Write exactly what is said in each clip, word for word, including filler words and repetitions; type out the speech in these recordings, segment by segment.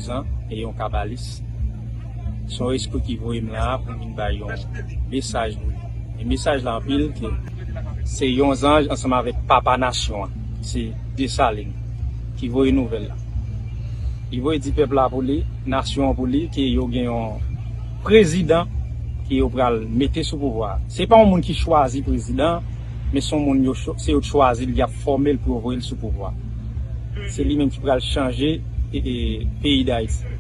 Zan e yon kabalis. Se yon espri ki voye m la pou m vin bay yon mesaj pou li. E mesaj la anpil ke se yon zanj ansanm avèk papa nasyon an, se Desalin, ki voye nouvèl la. Li voye di pèp la pou li, nasyon an pou li, ke yo gen yon prezidan ke yo pral mete sou pouvwa. Se pa yon moun ki chwazi prezidan, men se yon moun yo cho-, se yo t chwazi l, y ap fòme l pou yo voye l sou pouvwa. Se li menm ki pral chanje e, e, peyi Dayiti.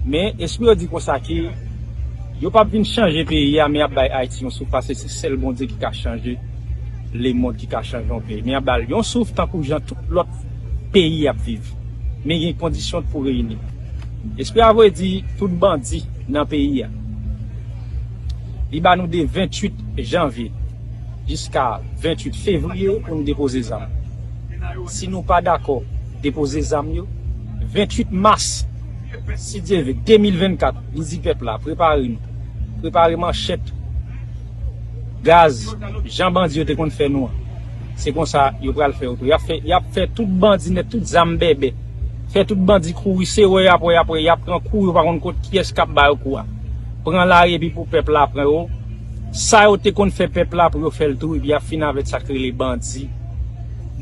Men espri yo di konsa ke yo p ap vin chanje peyi a, men y ap bay Ayiti yon souf, paske se sèl Bondye ki ka chanje lemonn, ki ka chanje yon peyi. Men y ap ba l yon souf tankou jan tout lòt peyi ap viv. Men gen kondisyon pou reyini. Espri a voye di tout bandi nan peyi a. Li ba nou de venntuit janvye jiska venntuit fevriye pou nou depoze zam. Si nou pa dakò depoze zam yo, venntuit mas, si Dye vle, de mil vennkat, li di pèp la, prepare nou. Prepare manchèt, gaz, jan bandi yo te konn fè nou an. Se konsa yo pral fè yo tou. Y ap fè, y ap fè tout bandi nèt, tout zam bèbè. Fè tout bandi kouri, se wè y ap wè, y ap wè, y ap pran kou, yo pa konn kot kiyès k ap ba yo kou a. Pran lari epi pou pèp la pran yo. Sa yo te konn fè pèp la pou yo fè l tou, epi y ap fin avèk sa k rele bandi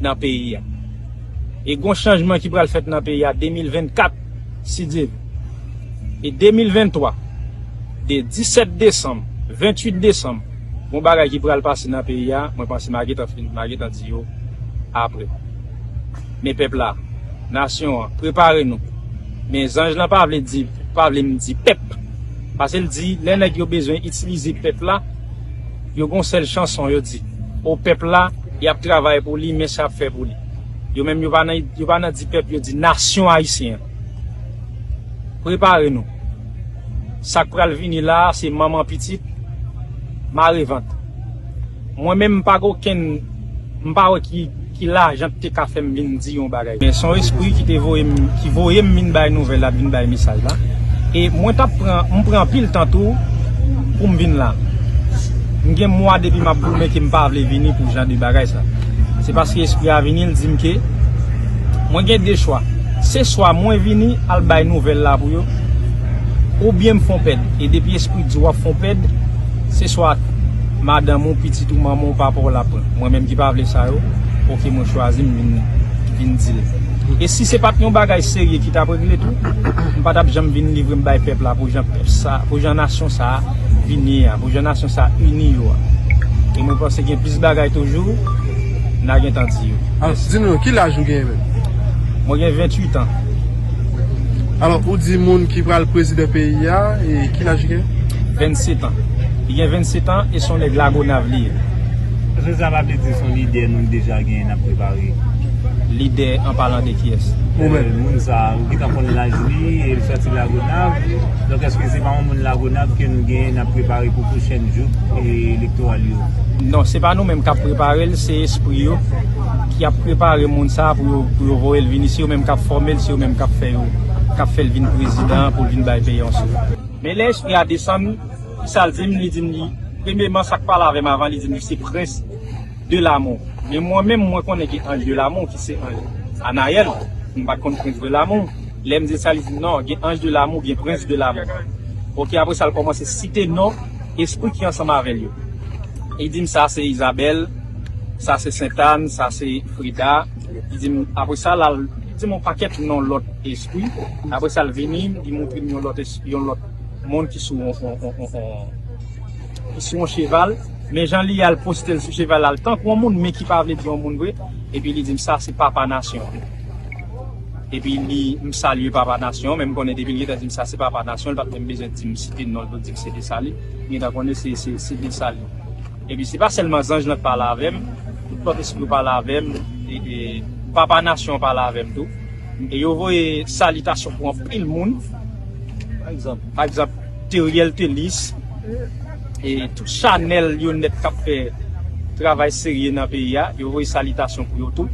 nan peyi a. E gon chanjman ki pral fèt nan peyi a de mil vennkat, si Dye vle. E de mil venntwa, de disèt desanm, venntuit desanm, gon bagay ki pral pase nan peyi a, mwen panse m a gentan fin, m a gentan di yo apre. Men pèp la, nasyon an, prepare nou. Men zanj lan pa vle di, pa vle m di pèp. Paske l di, lè nèg yo bezwen itilize pèp la, yo gon sèl chanson yo di. O pèp la, y ap travay pou li, men sa y ap fè pou li. Yo menm, yo pa nan, yo pa nan di pèp, yo di nasyon ayisyen an. Prepare nou. Sa k pral vini la a, se manman pitit, mare vant. Mwen menm, m pa gen okenn, m pa wè ki, ki lajan k te ka fè m vin di yon bagay. Men se yon espri ki te voye m, ki voye m vin bay nouvèl la, vin bay mesaj la. E mwen t ap pran, m pran anpil tan tou pou m vin la. M gen mwa depi m ap goumen ke m pa vle vini pou jan de bagay sa. Se paske espri a vini, l di m ke mwen gen de chwa. Se swa mwen vini al bay nouvèl la pou yo, oubyen m fè w pèd. E depi espri di w ap fè w pèd, se swa madanm ou, pitit ou, manman ou, papa w l ap pran. Mwen menm ki pa vle sa yo, oke, mwen chwazi m vin, vin di l. E si se pa t yon bagay serye ki t ap regle tou, m pa t ap janm vin livre m bay pèp la pou jan pèp sa, pou jan nasyon sa a vin ye a, pou jan nasyon sa a ini yo a. E mwen panse gen plis bagay toujou, n a gentan di yo. Alò, di nou, ki laj ou genyen menm? Mwen gen venntuit an. Alò, ou di moun ki pral prezidan peyi a, e ki laj li gen? Vennset an. Li gen vennset an e se yon nèg Lagonav li ye. Èske sa pa vle di se yon lide nou deja genyen n ap prepare? Lide an palan de kiyès? Ou menm. Moun sa, ou gentan konn laj li, e li sòti Lagonav. Donk, èske se pa yon moun Lagonav ke nou genyen n ap prepare pou pwochèn jou elektoral yo? Non, se pa nou menm k ap prepare l, se espri yo ki ap prepare moun sa pou yo, pou yo voye l vini. Se yo menm k ap fòme l, se yo menm k ap fè yo, k ap fè l vin prezidan pou l vin bay peyi a yon souf. Men lè espri a desann, ki sa l di m? Li di m li, premyeman, sa k pale avè m avan, li di m li se prens de lamò. Men mwen menm, mwen konnen gen anj de lamò ki se anj Anayèl. M pa t konn prens de lamò. Lè m di sa, li di m non, gen anj de lamò, gen prens de lamò. Oke, apre sa, l kòmanse site non espri ki ansanm avè l yo. Li di m sa se Izabèl, sa se Sentàn, sa se Frida. Li di m, apre sa, l al, li di m yon pakèt non lòt espri. Apre sa, l vini, li montre m yon lòt es-, yon lòt moun ki sou yon, yon, yon, yon, yon, ki sou yon cheval. Men jan li al poste l sou cheval la, l tankou yon moun, men ki pa vle di yon moun vre. Epi li di m sa se papa nasyon. Epi li, m salye papa nasyon, men m konnen depi l gentan di m sa se papa nasyon, li pa t menm bezwen di m site non l pou di m se Desalin. M gentan konnen se, se, se Desalin. Epi se pa sèlman zanj lan k pale avè m, tout lòt espri yo pale avè m, e, e papa nasyon pale avè m tou. E yo voye salitasyon pou anpil moun. Pa egzanp, pa egzanp, Teriel Telis, e tout chanèl yo nèt k ap fè travay serye nan peyi a, yo voye salitasyon pou yo tou.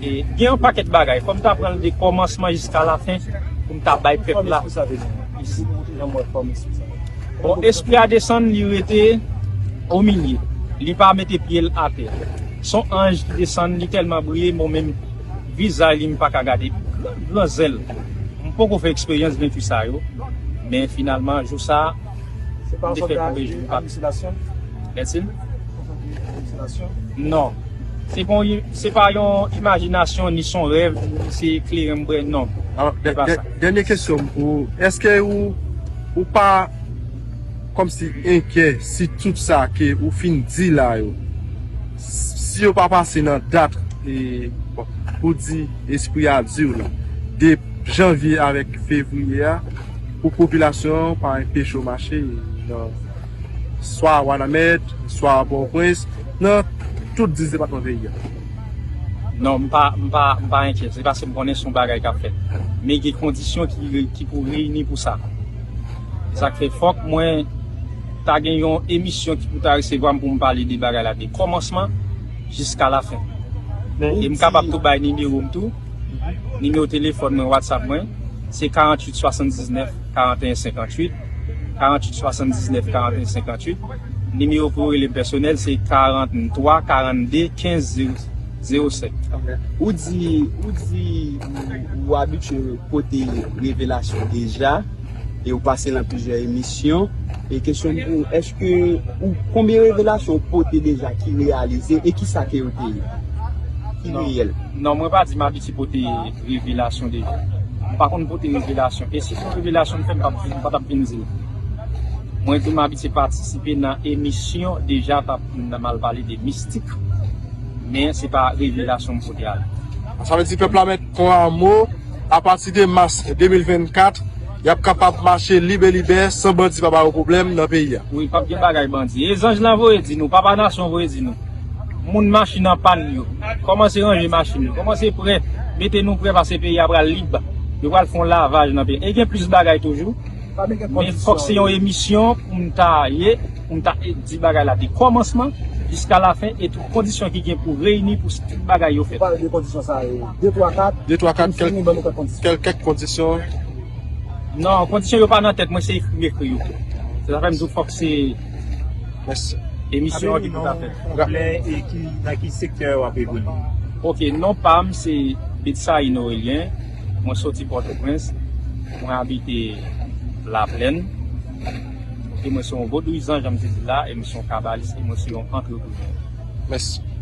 E gen yon pakèt bagay, fò m ta pran l de kòmansman jiska lafen pou m ta bay pèp la. Fòm espri sa te isi, jan m wè fòm espri sa. Bon, espri a desann, li rete o milye. Li pa mete pye l atè. Se yon anj ki desann, li tèlman briye, bon, menm vizaj li, m pa ka gade. Gran, gran zèl. M Poko fè eksperyans venntuit sa yo, men finalman, jou sa a, m te fè konbe jou m pa. Lèt sil? Non. Se pa yon, se pa yon imajinasyon, ni son rèv, ni se kleren m bwè, non. Se pa sa. Dènye kesyon m pou ou, èske ou, ou pa kòmsi enkyè si tout sa ke ou fin di la yo, si yo pa pase nan dat, e, bon, pou di espri a di w la, de janvye avèk fevriye a, pou popilasyon an pa enpeche w mache nan swa Wanament, swa Pòtoprens, nan tout dis depatman peyi a. Non, m pa, m pa, m pa enkyè. Se paske m konnen se yon bagay k ap fèt. Men gen kondisyon ki, ki pou reyini pou sa. Sa k fè fòk mwen ta gen yon emisyon ki pou ta resevwa m pou m pale de bagay la de kòmansman jiska lafen. E m kapab tou bay nimewo m tou. Nimewo telefòn mwen, WhatsApp mwen, se karanntuit swasanndiznèf karanteyen senkantuit, karanntuit swasanndiznèf karanteyen senkantuit. Nimewo pou rele m pèsonèl, se karanntwa karannde kenz zewo sèt. Ou di, ou di ou, ou abitye pote revelasyon deja, e ou pase nan plizyè emisyon. E kesyon m pou ou, èske ou, konbyen revelasyon ou pote deja ki reyalize, e ki sa ke yo te ye? Ki reyèl? Non, mwen pa di m abitye pote revelasyon deja. M pa konn pote revelasyon. E si se yon revelasyon m fè, m pa, m pa t ap vin di l. Mwen tou, m abitye patisipe nan emisyon deja, t ap, m al pale de mistik. Men se pa revelasyon m pote al. Sa vle di pèp la mèt pran mo, apati de mas de mil vennkat, y ap kapab mache lib e libè san bandi pa ba yo pwoblèm nan peyi a. Wi, p ap gen bagay bandi. E zanj lan voye di nou, papa nasyon voye di nou. Moun machin an pàn yo, kòmanse ranje machin yo, kòmanse prè, mete nou prè paske peyi a pral lib. Yo pral fè yon lavaj nan peyi. E gen plis bagay toujou. Men fòk se yon emisyon pou m ta ye, pou m ta di bagay la de kòmansman jiska lafen e tout kondisyon ki gen pou reyini pou tout bagay yo fèt. Ou pale de kondisyon sa yo. De, twa, kat. De, twa, kat, kèl-, kèk kondisyon. Non, kondisyon yo pa nan tèt mwen, se ekri m ekri yo. Se sa fè m di w fòk se emisyon an ki pou ta fèt. Konplè e ki, nan ki sektè w ap evolye? Ok, non pa m se Betsayi Norelien. Mwen soti Pòtoprens. Mwen abite Laplèn. Ok, mwen se yon vodouyizan, jan m te di la, e mwen se yon kabalis, e mwen se yon antreprenè. Mèsi.